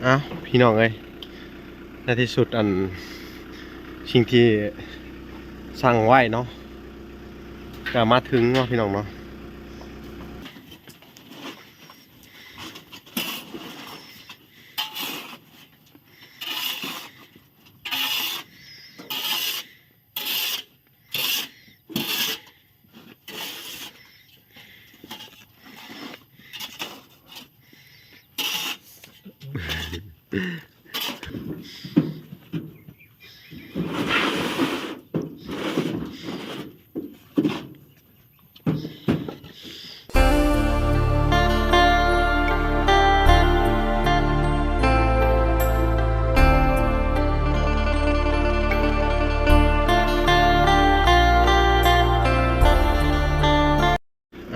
ອ້າວ ພີ່ນ້ອງເອີຍ ໃນທີ່ສຸດ ອັນ ສິ່ງທີ່ສັ່ງໄວ້ເນາະ ກະມາເຖິງເນາະ ພີ່ນ້ອງເນາະ.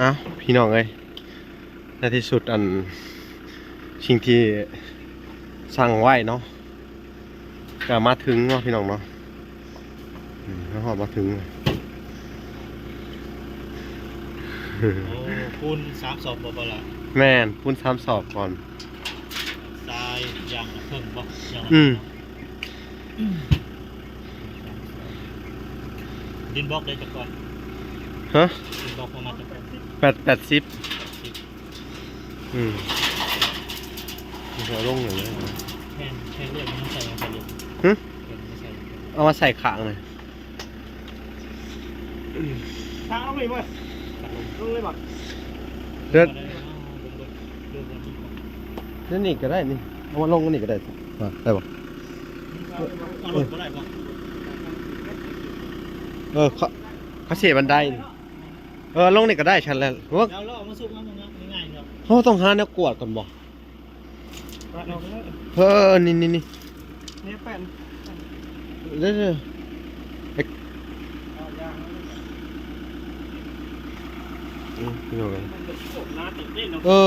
ອ້າວ ພີ່ນ້ອງເອີຍ ໃນທີ່ສຸດ ອັນ ສິ່ງທີ່ສັ່ງໄວ້ເນາະ ກະມາເຖິງເນາະ ພີ່ນ້ອງເນາະ. ອືມ ມາຮອດມາເຖິງ ໂອ້ ປູນສາມສອບບໍ່ ບໍ່ລະ? ແມ່ນ ປູນສາມສອບກ່ອນ ຊາຍຢ່າງລະເຄິ່ງບໍ່? ຢ່າງລະ ອືມ ເຄິ່ງເນາະ. ດິນບລັອກໄດ້ຈັກກ້ອນ? ຮະ? ດິນບລັອກປະມານຈັກກ້ອນ? ແປດ ແປດສິບ ແປດສິບ. ອືມ ເອົາລົງເລີຍ ແຜ່ນ ແຜ່ນລຽບມັນໃສ່ ໃສ່ລຽບ ຫຶ? ແຜ່ນມັນໃສ່ ເອົາມາໃສ່ຂ້າງນະ. ທາງລົງນີ້ບໍ່? ລົງເລີຍບໍ່? ເດີນ ເດີນນີ້ກໍໄດ້ນີ້ ເອົາມາລົງອັນນີ້ກໍໄດ້ ໄດ້ບໍ່? ເອົາລົງບໍ່ໄດ້ບໍ່? ເອີ ເຂົາ ເຂົາເສຍບັນໄດນີ້ ເອີ ລົງນີ້ກໍໄດ້ ຊັ້ນແຫຼະ. ເອົາເອົາມາສຸກ ເອົາມາງ່າຍໆ ເຮົາຕ້ອງຫາແນວກວດກ່ອນບໍ່? ເອີ ນີ້ ນີ້ ນີ້ ນີ້ແປ້ນ ເດີ ເດີ ເອີ ພີ່ນ້ອງເອີຍ ເອີ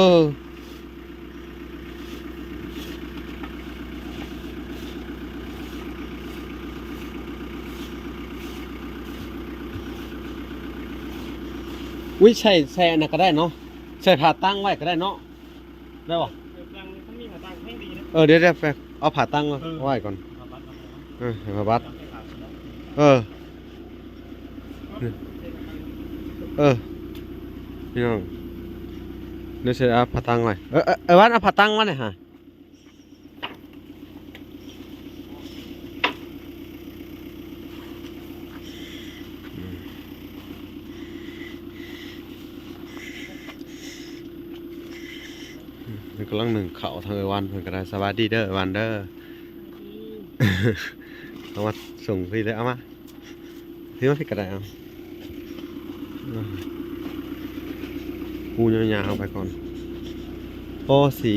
ອຸ້ຍ ໃສ່ ໃສ່ອັນນັ້ນກໍໄດ້ເນາະ ໃສ່ຜ້າຕັ້ງໄວ້ກໍໄດ້ເນາະ. ໄດ້ບໍ່? ເອີ ເອີ ດຽວ ດຽວໄປເອົາຜ້າຕັ້ງມາ ເອີ ເອົາໄວ້ກ່ອນ ເອົາຜ້າບັດ ເອີ ໃຫ້ຜ້າບັດ ເອີ ເອີ ພີ່ນ້ອງ ດຽວຊິເອົາຜ້າຕັ້ງໄວ້ ເອີ ເອີ ເອີ ວັນ ເອົາຜ້າຕັ້ງມາແດ່ຫາ. ອືມ ກຳລັງໜຶ້ງເຂົ້າ ທາງເອື້ອຍວັນເພິ່ນກໍໄດ້. ສະບາຍດີເດີ ເອື້ອຍວັນເດີ ສະບາຍດີ ເອົາມາສົ່ງພີ້ເດີ ເອົາມາ ຖືມາພີ້ກໍໄດ້ ເອົາ. ປູຍາວໆໄປກ່ອນ ພໍສີ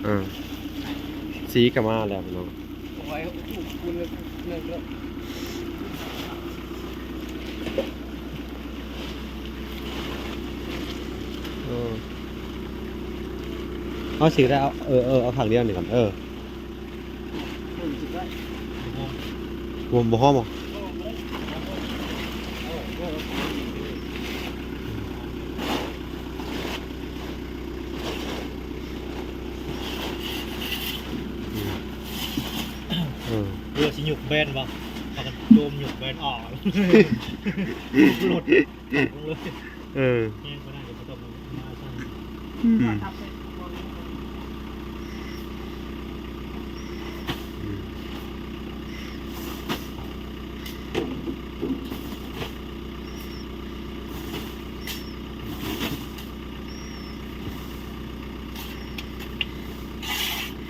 ອ່າ ສີກໍມາແລ້ວພີ່ນ້ອງ ເອີ ເອົາສີໄດ້ ເອົາ ເອີ ເອີ ເອົາຂ້າງດຽວນີ້ກ່ອນ ເອີ. ບໍ່ ບໍ່ຫອມບໍ່? ເອີ ເອີ ຊິຍົກແບນບໍ່? ພາກັນໂຈມຍົກແບນອອກ ລົດ ເອີ ແຮງປານນັ້ນກໍບໍ່ຕ້ອງມາໃສ່ ອືມ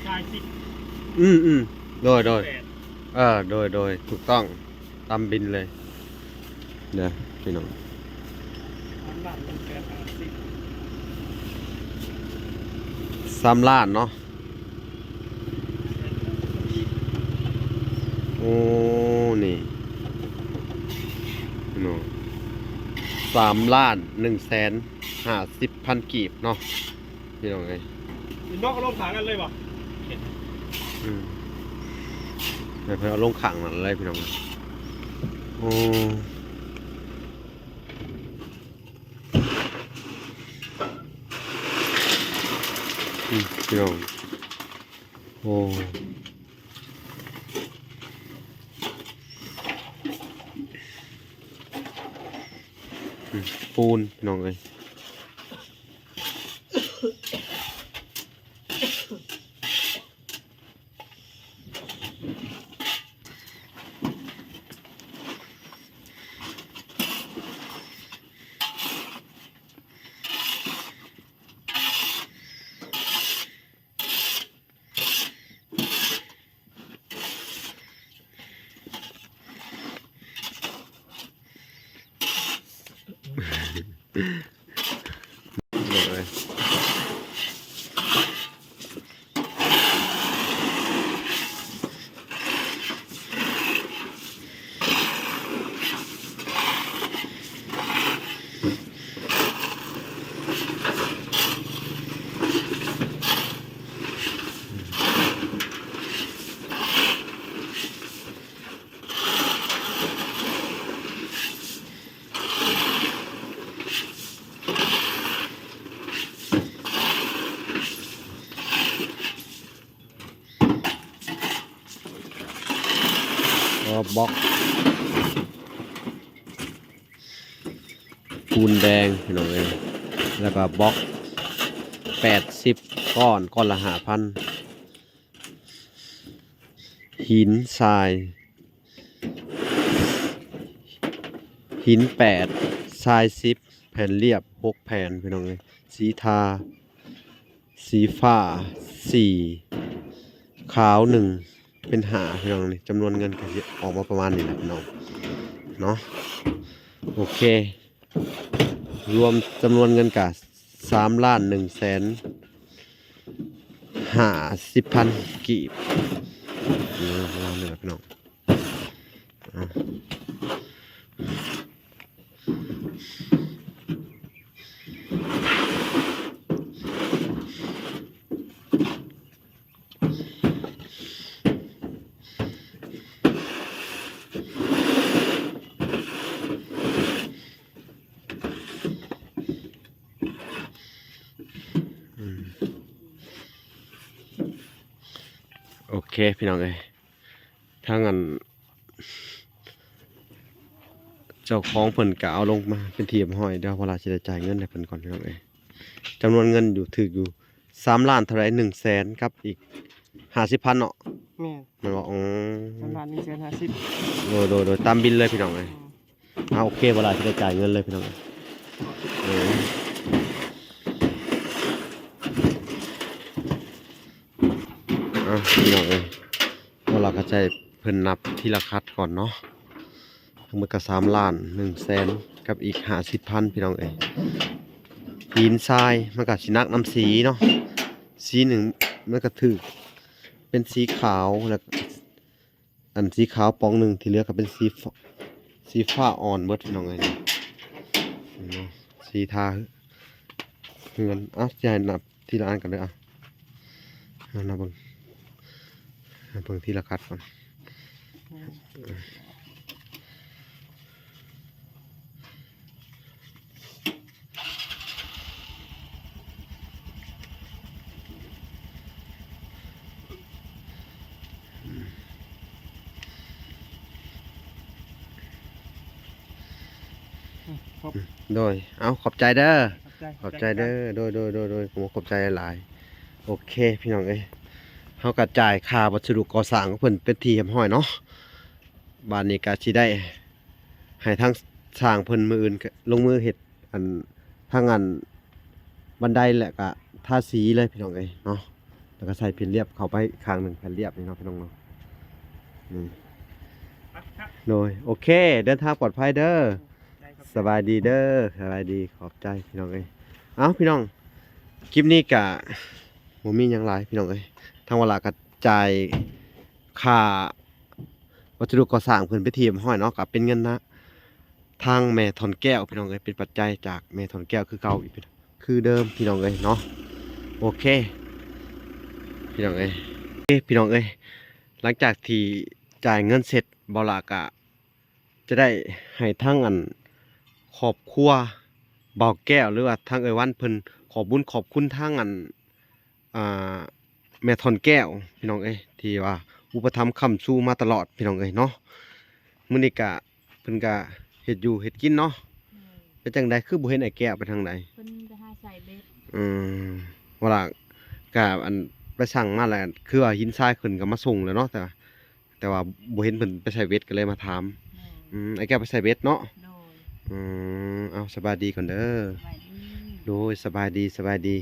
ຊາຍສິບ ອືມ ອືມ ໂດຍ ໂດຍ ແປດ ເອີ ໂດຍ ໂດຍ ຖືກຕ້ອງ ຕາມບິນເລີຍເດີພີ່ນ້ອງ ສາມລ້ານເນາະ. ໂອ້ ນີ້ເນາະ ສາມລ້ານໜຶ່ງແສນຫ້າສິບພັນກີບເນາະ ພີ່ນ້ອງເອີຍ ເນາະ ເອົາລົງຂາງນັ້ນເລີຍບໍ່? ອືມ ໃຫ້ເພິ່ນເອົາລົງຂ້າງນັ້ນເລີຍພີ່ນ້ອງ ໂອ້. ອືມ ພີ່ນ້ອງ ໂອ້ ອືມ ປູນ ພີ່ນ້ອງເອີຍ. ກໍບລັອກປູນແດງພີ່ນ້ອງເອີຍ ແລ້ວກໍບລັອກແປດສິບກ້ອນ ກ້ອນລະຫ້າພັນ ຫີນຊາຍ ຫີນແປດ ຊາຍສິບ ແຜ່ນລຽບຫົກແຜ່ນ ພີ່ນ້ອງເອີຍ ສີທາ ສີຟ້າສີ່ ຂາວໜຶ່ງ ເປັນຫ້າ ພີ່ນ້ອງ ນີ້ຈຳນວນເງິນກໍຊິອອກມາປະມານນີ້ແຫຼະ ພີ່ນ້ອງເນາະ. ໂອເຄ ລວມຈຳນວນເງິນກະສາມລ້ານໜຶ່ງແສນຫ້າສິບພັນກີບ ເອີ ປະມານນີ້ແຫຼະ ພີ່ນ້ອງ. ອືມ ໂອເຄ ພີ່ນ້ອງເອີຍ ທາງອັນ ເຈົ້າຂອງເພິ່ນກະເອົາລົງມາເປັນທີ່ຮຽບຮ້ອຍ ດຽວພາລາຊິໄດ້ຈ່າຍເງິນໃຫ້ເພິ່ນກ່ອນ ພີ່ນ້ອງເອີຍ. ຈຳນວນເງິນຢູ່ ຖືກຢູ່ ສາມລ້ານເທົ່າໃດ ໜຶ່ງແສນກັບອີກຫ້າສິບພັນເນາະ. ແມ່ນ ແມ່ນບໍ່? ອໍ ສາມລ້ານໜຶ່ງແສນຫ້າສິບ. ໂດຍ ໂດຍ ໂດຍ ຕາມບິນເລີຍ ພີ່ນ້ອງເອີຍ. ອືມ ອ່າ ໂອເຄ ບໍ່ຫຼາຍ ຊິໄດ້ຈ່າຍເງິນເລີຍ ພີ່ນ້ອງເອີຍ. ອ່າ ພີ່ນ້ອງເອີຍ ເຮົາລະກະໃຫ້ເພິ່ນນັບທີລະຂັດກ່ອນເນາະ. ທັງໝົດກະສາມລ້ານໜຶ່ງແສນກັບອີກຫ້າສິບພັນ ພີ່ນ້ອງເອີຍ. ຫີນຊາຍມັນກະຊິໜັກນຳສີເນາະ ສີໜຶ່ງມັນກະຖືກເປັນສີຂາວ ແລ້ວ ອັນສີຂາວປ່ອງໜຶ່ງ ທີ່ເຫຼືອກໍເປັນສີຟ້າ ສີຟ້າອ່ອນເບິດ ພີ່ນ້ອງເອີຍ ເນາະ ສີທາເຮືອນ. ເອົາ ຊິໃຫ້ນັບທີລະອັນກັນເດີ ເອົາ ເອົາ ນັບເບິ່ງ ນັບເບິ່ງທີລະຂັດກ່ອນ. ໂດຍ ເອົາ ຂອບໃຈເດີ ຂອບໃຈ ຂອບໃຈເດີ ໂດຍ ໂດຍ ໂດຍ ໂດຍ ຂອບໃຈຫຼາຍໆ. ໂອເຄ ພີ່ນ້ອງເອີຍ ເຮົາກະຈ່າຍຄ່າວັດສະດຸກໍ່ສ້າງຂອງເພິ່ນເປັນທີ່ຮຽບຮ້ອຍເນາະ. ບາດນີ້ກະຊິໄດ້ໃຫ້ທາງຊ່າງເພິ່ນມື້ອື່ນລົງມືເຮັດ ອັນ ທາງອັນບັນໄດ ແລ້ວກະທາສີເລີຍ ພີ່ນ້ອງເອີຍເນາະ. ແລ້ວກະໃສ່ແຜ່ນລຽບເຂົ້າໄປອີກຂ້າງໜຶ່ງ ແຜ່ນລຽບນີ້ເນາະ ພີ່ນ້ອງເນາະ. ນີ້ ໂດຍ ໂອເຄ ເດີນທາງປອດໄພເດີ. ສະບາຍດີເດີ ສະບາຍດີ ຂອບໃຈ ພີ່ນ້ອງເອີຍ. ເອົ້າ ພີ່ນ້ອງ ຄລິບນີ້ກະບໍ່ມີຫຍັງຫຼາຍ ພີ່ນ້ອງເອີຍ. ທາງວາລາກະຈ່າຍຄ່າ ວັດສະດຸກໍ່ສ້າງເພິ່ນເປັນທີ່ຮຽບຮ້ອຍເນາະ ກໍເປັນເງິນນະ ທາງແມ່ທ່ອນແກ້ວ ພີ່ນ້ອງເອີຍ ເປັນປັດໄຈຈາກແມ່ທ່ອນແກ້ວຄືເກົ່າອີກ ຄືເດີມ ພີ່ນ້ອງເອີຍເນາະ. ໂອເຄ ພີ່ນ້ອງເອີຍ ໂອເຄ ພີ່ນ້ອງເອີຍ ຫຼັງຈາກທີ່ຈ່າຍເງິນເສັດ ເບົາຫຼ້າກະຈະໄດ້ໃຫ້ທາງ ອັນ ຄອບຄົວບ່າວແກ້ວ ຫຼືວ່າທາງເອື້ອຍວັນເພິ່ນ ຂອບບຸນຂອບຄຸນທາງ ອັນ ອ່າ ແມ່ທ່ອນແກ້ວ ພີ່ນ້ອງເອີຍ ທີ່ວ່າອຸປະຖຳຄ້ຳຊູມາຕະຫຼອດ ພີ່ນ້ອງເອີຍເນາະ. ມື້ນີ້ກະ ເພິ່ນກະເຮັດຢູ່ເຮັດກິນເນາະ. ເປັນຈັ່ງໃດ ຄືບໍ່ເຫັນອ້າຍແກ້ວໄປທາງໃດ? ເພິ່ນໄປຫາໃສ່ເບັດ. ອືມ ວ່າລະ ກະ ອັນ ໄປສັ່ງມາແລ້ວ ຄືວ່າຫີນຊາຍເພິ່ນກະມາສົ່ງແລ້ວເນາະ ແຕ່ ແຕ່ວ່າບໍ່ເຫັນເພິ່ນໄປໃສ່ເບັດ ກໍເລີຍມາຖາມ. ແມ່ນ. ອືມ ອ້າຍແກ້ວໄປໃສ່ເບັດເນາະ. ໂດຍ. ອືມ ເອົາ ສະບາຍດີກ່ອນເດີ. ສະບາຍດີ. ໂດຍ ສະບາຍດີ ສະບາຍດີ.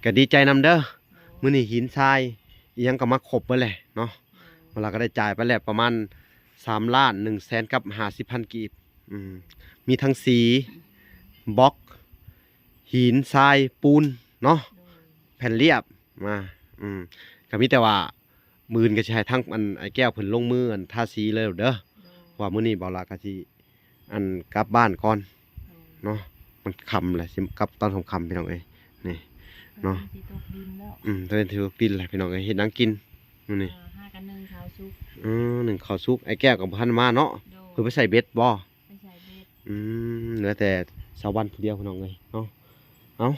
ກໍດີໃຈນຳເດີ. ໂດຍ. ມື້ນີ້ຫີນຊາຍອີ່ຫຍັງກໍມາຄົບເບິດແຫຼະເນາະ. ໂດຍ. ເວລາກໍໄດ້ຈ່າຍໄປແລ້ວປະມານສາມລ້ານໜຶ່ງແສນກັບຫ້າສິບພັນກີບ. ອືມ ມີທັງສີ ບລັອກ ຫີນ ຊາຍ ປູນເນາະ. ໂດຍ. ແຜ່ນລຽບ ມາ ອືມ ກໍມີແຕ່ວ່າ ມື້ອື່ນກໍຊິໃຫ້ທາງ ອັນ ອ້າຍແກ້ວເພິ່ນລົງມື ອັນ ທາສີເລີຍເດີ. ໂດຍ. ເພາະວ່າມື້ນີ້ບ່າວຫຼ້າກໍຊິ ອັນ ກັບບ້ານກ່ອນ. ໂດຍ. ເນາະ ມັນຄ່ຳແລ້ວ ຊິກັບຕອນຄ່ຳໆ ພີ່ນ້ອງເອີຍ ນີ້ເນາະ. ມັນຊິຕົກດິນແລ້ວ. ອືມ ຕອນນີ້ຖືວ່າຕກດິນແລ້ວ ພີ່ນ້ອງເອີຍ. ເຮັດຫຍັງກິນມື້ນີ້? ເອີ ຫາກັນໜຶ້ງເຂົ້າສຸກ. ເອີ ໜຶ້ງເຂົ້າສຸກ. ອ້າຍແກ້ວກໍບໍ່ທັນມາເນາະ. ໂດຍ. ເພິ່ນໄປໃສ່ເບັດບໍ່? ໄປໃສ່ເບັດ. ອືມ ເຫຼືອແຕ່ສາວວັນຜູ້ດຽວ ພີ່ນ້ອງເອີຍເນາະ.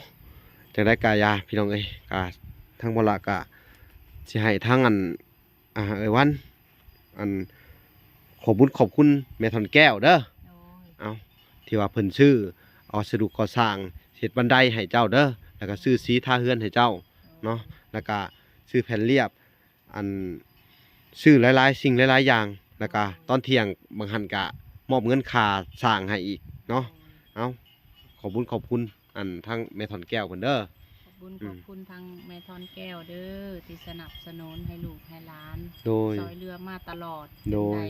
ເອົ້າ ຈັ່ງໃດກະຢ່າ ພີ່ນ້ອງເອີຍ ກະທາງບ່າວຫຼ້າກະຊິໃຫ້ທາງ ອັນ ອ່າ ເອື້ອຍວັນ ອັນ ຂອບບຸນຂອບຄຸນແມ່ທ່ອນແກ້ວເດີ. ໂດຍ. ເອົ້າ ທີ່ວ່າເພິ່ນຊື້ວັດສະດຸກໍ່ສ້າງ ເຮັດບັນໄດໃຫ້ເຈົ້າເດີ ແລ້ວກໍ ໂດຍ ຊື້ສີທາເຮືອນໃຫ້ເຈົ້າ. ໂດຍ. ເນາະ ແລ້ວກໍຊື້ແຜ່ນລຽບ ອັນ ຊື້ຫຼາຍໆສິ່ງຫຼາຍໆຢ່າງ ແລ້ວກໍ ໂດຍ ຕອນທ່ຽງບາງຫັ້ນກໍມອບເງິນຄ່າສ້າງໃຫ້ອີກເນາະ. ໂດຍ. ເອົ້າ ຂອບບຸນຂອບຄຸນ ອັນ ທາງແມ່ທ່ອນແກ້ວເພິ່ນເດີ. ຂອບບຸນ ອືມ ຂອບຄຸນທາງແມ່ທ່ອນແກ້ວເດີ ທີ່ສະໜັບສະໜູນໃຫ້ລູກໃຫ້ຫຼານ. ໂດຍ. ຊ່ອຍເຫຼືອມາຕະຫຼອດ. ໂດຍ. ຈົນໄດ້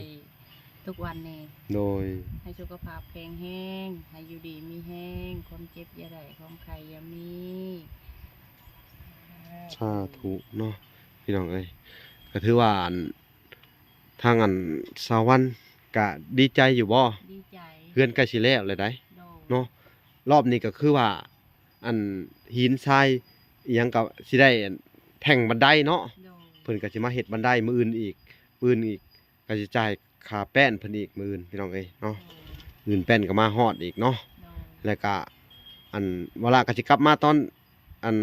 ທຸກວັນນີ້. ໂດຍ. ໃຫ້ສຸຂະພາບແຂງແຮງ ໃຫ້ຢູ່ດີມີແຮງ ຄວາມເຈັບຢ່າໄດ້ ຄວາມໄຂ້ຢ່າມີ. ສາທຸເນາະ ພີ່ນ້ອງເອີຍ. ກໍຖືວ່າ ອັນ ທາງ ອັນ ສາວວັນກະດີໃຈຢູ່ບໍ່? ດີໃຈ. ເຮືອນໃກ້ຊິແລ້ວແລ້ວໃດ໋. ໂດຍ. ເນາະ ລອບນີ້ກໍຄືວ່າ ອັນ ຫີນຊາຍອີ່ຫຍັງກໍຊິໄດ້ ອັນ ແທ່ງບັນໄດເນາະ. ໂດຍ. ເພິ່ນກໍຊິມາເຮັດບັນໄດມື້ອື່ນອີກ ມື້ອື່ນອີກ ກໍຊິຈ່າຍຄ່າແປ້ນເພິ່ນອີກມື້ອື່ນ ພີ່ນ້ອງເອີຍເນາະ. ໂດຍ. ອື່ນແປ້ນກໍມາຮອດອີກເນາະ. ໂດຍ. ແລ້ວກໍ ອັນ ວາລະກໍຊິກັບມາຕອນ ອັນ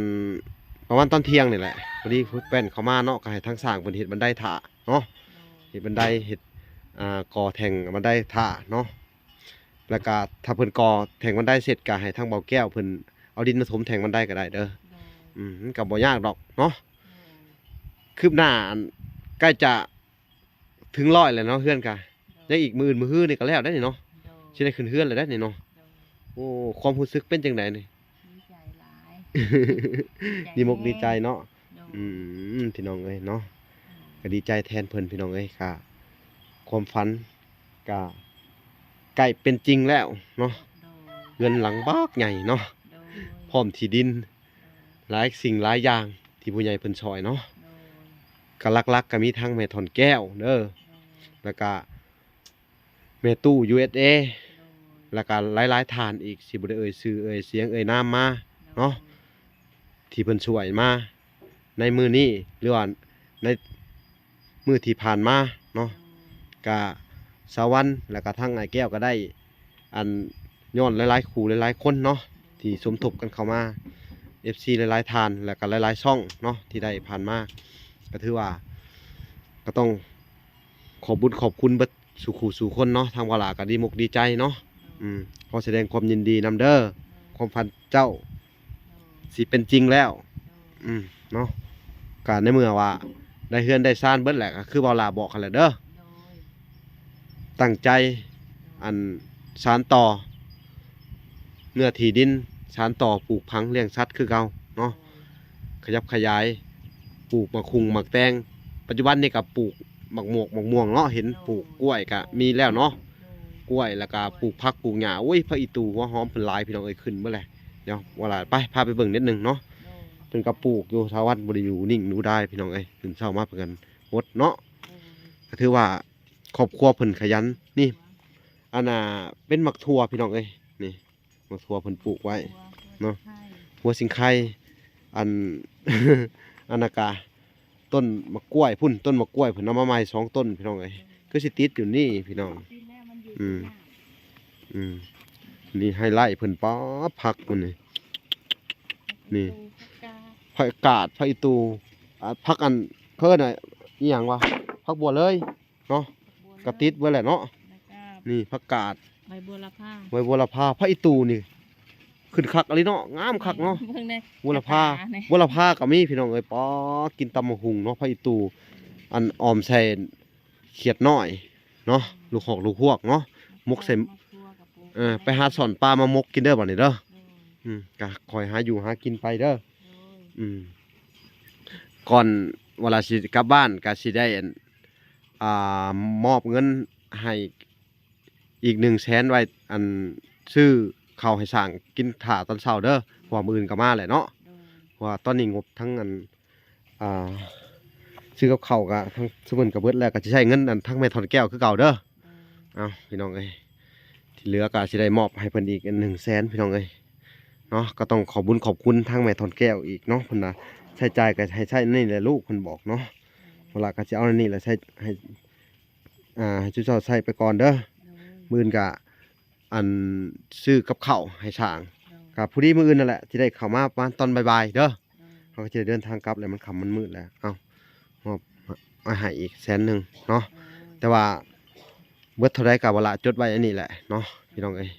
ປະມານຕອນທ່ຽງນີ້ແຫຼະ ພໍດີແປ້ນເຂົ້າມາເນາະ ກໍໃຫ້ທາງຊ່າງເພິ່ນເຮັດບັນໄດຖ້າເນາະ. ໂດຍ. ເຮັດບັນໄດ ເຮັດ ອ່າ ກໍ່ແທ່ງບັນໄດຖ້າເນາະ. ແລ້ວກໍຖ້າເພິ່ນກໍ່ແທ່ງບັນໄດເສັດ ກໍໃຫ້ທາງບ່າວແກ້ວເພິ່ນເອົາດິນມາຖົມແທ່ງບັນໄດກໍໄດ້ເດີ. ໂດຍ. ອືມ ມັນກໍບໍ່ຍາກດອກເນາະ. ໂດຍ. ຄືບໜ້າ ອັນ ໃກ້ຈະ ເຖິງຮ້ອຍແລ້ວເນາະ ເຮືອນກະ ໂດຍ ຍັງອີກມື້ອື່ນມື້ຮືນີ້ກໍແລ້ວໄດ໋ນີ້ເນາະ. ໂດຍ. ຊິໄດ້ຂຶ້ນເຮືອນແລ້ວໄດ໋ນີ້ເນາະ. ໂດຍ. ໂອ້ ຄວາມຮູ້ສຶກເປັນຈັ່ງໃດນີ້? ດີໃຈຫຼາຍ. ດີອົກດີໃຈເນາະ. ໂດຍ. ອືມ ພີ່ນ້ອງເອີຍເນາະ. ໂດຍ. ກໍດີໃຈແທນເພິ່ນ ພີ່ນ້ອງເອີຍ ກະຄວາມຝັນກະໃກ້ເປັນຈິງແລ້ວເນາະ. ໂດຍ. ເຮືອນຫຼັງບັກໃຫຍ່ເນາະ. ໂດຍ. ພ້ອມທີ່ດິນ ໂດຍ ຫຼາຍສິ່ງຫຼາຍຢ່າງ ທີ່ຜູ້ໃຫຍ່ເພິ່ນຊ່ອຍເນາະ. ໂດຍ. ກໍຫຼັກໆກໍມີທັງແມ່ທ່ອນແກ້ວເດີ ໂດຍ ແລ້ວກໍແມ່ຕູ້ ຢູເອສເອ ໂດຍ ແລ້ວກໍຫຼາຍໆທ່ານອີກ ຊິບໍ່ໄດ້ເອີ່ຍຊື່ເອີ່ຍສຽງເອີ່ຍນາມມາ ໂດຍ ເນາະ ທີ່ເພິ່ນຊ່ວຍມາໃນມື້ນີ້ ຫຼືວ່າໃນ ມື້ທີ່ຜ່ານມາເນາະ. ໂດຍ. ກະສາວວັນ ແລ້ວກະທັງອ້າຍແກ້ວກໍໄດ້ ອັນ ຍ້ອນຫຼາຍໆຄູ່ຫຼາຍໆຄົນເນາະ ໂດຍ ທີ່ສົມທົບກັນເຂົ້າມາ ເອັຟຊີ ຫຼາຍໆທ່ານ ແລ້ວກະຫຼາຍໆຊ່ອງເນາະ ທີ່ໄດ້ຜ່ານມາ ກໍຖືວ່າກໍຕ້ອງຂອບບຸນຂອບຄຸນເບິດສູ່ຄູ່ສູ່ຄົນເນາະ. ທາງວາລາກໍດີມົກດີໃຈເນາະ. ໂດຍ. ອືມ ຂໍສະແດງຄວາມຍິນດີນຳເດີ ໂດຍ ຄວາມຝັນເຈົ້າ ໂດຍ ຊິເປັນຈິງແລ້ວ. ໂດຍ. ອືມ ເນາະ ກະໃນເມື່ອວ່າໄດ້ເຮືອນໄດ້ຊານເບິດແຫຼະ ກໍຄືເວົ້າຫຼ້າບອກຫັ້ນແຫຼະເດີ. ໂດຍ. ຕັ້ງໃຈ ໂດຍ ອັນ ສານຕໍ່ເນື້ອທີ່ດິນ ສານຕໍ່ປູກຝັງລ້ຽງສັດຄືເກົ່າເນາະ. ໂດຍ. ຂະຫຍັບຂະຫຍາຍ ປູກໝາກຫຸ່ງໝາກແຕງ ປັດຈຸບັນນີ້ກໍປູກໝາກໝວກໝາກມ່ວງເນາະ ເຫັນ ໂດຍ ປູກກ້ວຍກໍມີແລ້ວເນາະ. ໂດຍ. ກ້ວຍ ແລ້ວກໍ ໂດຍ ປູກຜັກປູກຫຍ້າ ໂອ້ຍ ຜັກອີ່ຕູ່ ຫົວຫອມເພິ່ນຫຼາຍ ພີ່ນ້ອງເອີຍ ຂຶ້ນເບິດແຫຼະ. ດຽວ ໂດຍ ວ່າຫຼາຍ ໄປ ພາໄປເບິ່ງນິດໜຶ່ງເນາະ. ໂດຍ. ເພິ່ນກໍປູກຢູ່ ສາວວັນບໍ່ໄດ້ຢູ່ນິ່ງຢູ່ດາຍ ພີ່ນ້ອງເອີຍ ຕື່ນເຊົ້າມາເພິ່ນກໍຫົດເນາະ. ໂດຍ. ກໍຖືວ່າຄອບຄົວເພິ່ນຂະຫຍັນ. ນີ້ ອັນນ່າ ເປັນໝາກຖົ່ວ ພີ່ນ້ອງເອີຍ ນີ້ ໝາກຖົ່ວເພິ່ນປູກໄວ້ເນາະ ຫົວສິງໄຄ ຫົວສິງໄຄ ອັນ ອັນນະກະ ຕົ້ນໝາກກ້ວຍພຸ້ນ ຕົ້ນໝາກກ້ວຍເພິ່ນເອົາມາໃໝ່ສອງຕົ້ນ ພີ່ນ້ອງເອີຍ ຄືຊິຕິດຢູ່ນີ້ ພີ່ນ້ອງ. ອືມ ອືມ ນີ້ໄຮໄລເພິ່ນ ປາດ ຜັກມັນນີ້ ນີ້ ຜັກກາດ ຜັກກາດ ຜັກອີ່ຕູ່ ອ່າ ຜັກອັນ ເອີ້ນວ່າອີ່ຫຍັງວະ ຜັກບົວເລີຍເນາະ ກະຕິດເບິດແຫຼະເນາະ. ແລ້ວກໍ ນີ້ຜັກກາດ ໃບບົວລະພາ ໃບບົວລະພາ ຜັກອີ່ຕູ່ນີ້ ຂຶ້ນຄັກອີ່ຫຼີເນາະ ງາມຄັກເນາະ. ແມ່ນ ເບິ່ງແດ່ ບົວລະພາ ກະຕາແດ່ ບົວລະພາກໍມີພີ່ນ້ອງເອີຍ. ປາ ກິນຕຳບັກຫຸ່ງເນາະ ຜັກອີ່ຕູ່ ອັນ ອອມໃສ່ຂຽດນ້ອຍເນາະ ລູກຮອກລູກຮວກເນາະ ໝົກໃສ່ ໝົກທົ່ວ ເອີ ໄປຫາຊ່ອນປາມາໝົກກິນເດີບັດນີ້ເດີ. ໂດຍ ອືມ ກະຄ່ອຍຫາຢູ່ຫາກິນໄປເດີ. ໂດຍ ອືມ ກ່ອນເວລາຊິກັບບ້ານກະຊິໄດ້ ອັນ ອ່າ ມອບເງິນໃຫ້ອີກໜຶ່ງແສນ ໄວ້ ອັນ ຊື້ເຂົ້າໃຫ້ຊ່າງກິນຖ້າຕອນເຊົ້າເດີ ເພາະວ່າມື້ອື່ນກໍມາແຫຼະເນາະ. ໂດຍ ເພາະວ່າຕອນນີ້ງົບທັງ ອັນ ອ່າ ຊື້ກັບເຂົ້າກໍທັງຊຸມເພິ່ນກໍເບິດແລ້ວ ກໍຊິໃຊ້ເງິນ ອັນ ທາງແມ່ທອນແກ້ວຄືເກົ່າເດີ. ໂດຍ ເອົາ ພີ່ນ້ອງເອີຍ ທີ່ເຫຼືອກໍຊິໄດ້ມອບໃຫ້ເພິ່ນອີກ ອັນ ໜຶ່ງແສນ ພີ່ນ້ອງເອີຍເນາະ. ກໍຕ້ອງຂອບບຸນຂອບຄຸນທາງແມ່ທອນແກ້ວອີກເນາະ ເພິ່ນວ່າໃຊ້ຈ່າຍກໍໃຫ້ໃຊ້ນີ້ແຫຼະລູກ ເພິ່ນບອກເນາະ. ໂດຍ ເວລາກໍຊິເອົາອັນນີ້ແຫຼະໃຊ້ໃຫ້ ອ່າ ໃຫ້ຊຸມເຈົ້າໃຊ້ໄປກ່ອນເດີ. ໂດຍ ມື້ອື່ນກະ ອັນ ຊື້ກັບເຂົ້າໃຫ້ຊ່າງ. ໂດຍ ກະພໍດີມື້ອື່ນນັ້ນແຫຼະ ຊິໄດ້ເຂົ້າມາປະມານຕອນບ່າຍໆເດີ. ໂດຍ ເຮົາກໍຊິໄດ້ເດີນທາງກັບແລ້ວ ມັນຄ່ຳມັນມືດແລ້ວ. ເອົາ ມອບ ເອົາໃຫ້ອີກແສນໜຶ່ງເນາະ. ໂດຍ ແຕ່ວ່າເບິດເທົ່າໃດກໍບໍ່ລະຈົດໄວ້ອັນນີ້ແຫຼະເນາະ ພີ່ນ້ອງເອີຍ.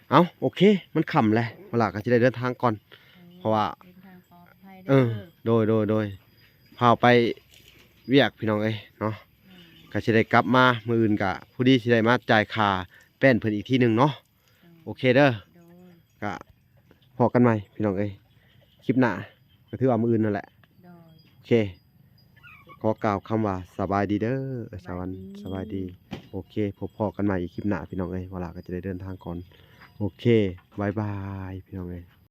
ເອົາ ໂອເຄ ມັນຄ່ຳແລ້ວ ບໍ່ລະກໍຊິໄດ້ເດີນທາງກ່ອນ. ໂດຍ ເພາະວ່າ ເດີນທາງປອດໄພເດີ. ເອີ ໂດຍ ໂດຍ ໂດຍ ພາໄປວຽກ ພີ່ນ້ອງເອີຍເນາະ. ໂດຍ ກໍຊິໄດ້ກັບມາ ມື້ອື່ນກໍພໍດີຊິໄດ້ມາຈ່າຍຄ່າແປ້ນເພິ່ນອີກທີໜຶ່ງເນາະ. ໂອເຄເດີ. ໂດຍ ກະພໍ້ກັນໃໝ່ພີ່ນ້ອງເອີຍ ຄລິບໜ້າ ກໍຖືວ່າມື້ອື່ນນັ້ນແຫຼະ. ໂດຍ ໂອເຄ ຂໍກ່າວຄຳວ່າສະບາຍດີເດີ. ສະຫວັນ ສະບາຍດີ ສະບາຍດີ. ໂອເຄ ພົບພໍ້ກັນໃໝ່ອີກຄລິບໜ້າພີ່ນ້ອງເອີຍ ວາລາກໍຈະໄດ້ເດີນທາງກ່ອນ. ໂອເຄ ບາຍບາຍ ພີ່ນ້ອງເອີຍ.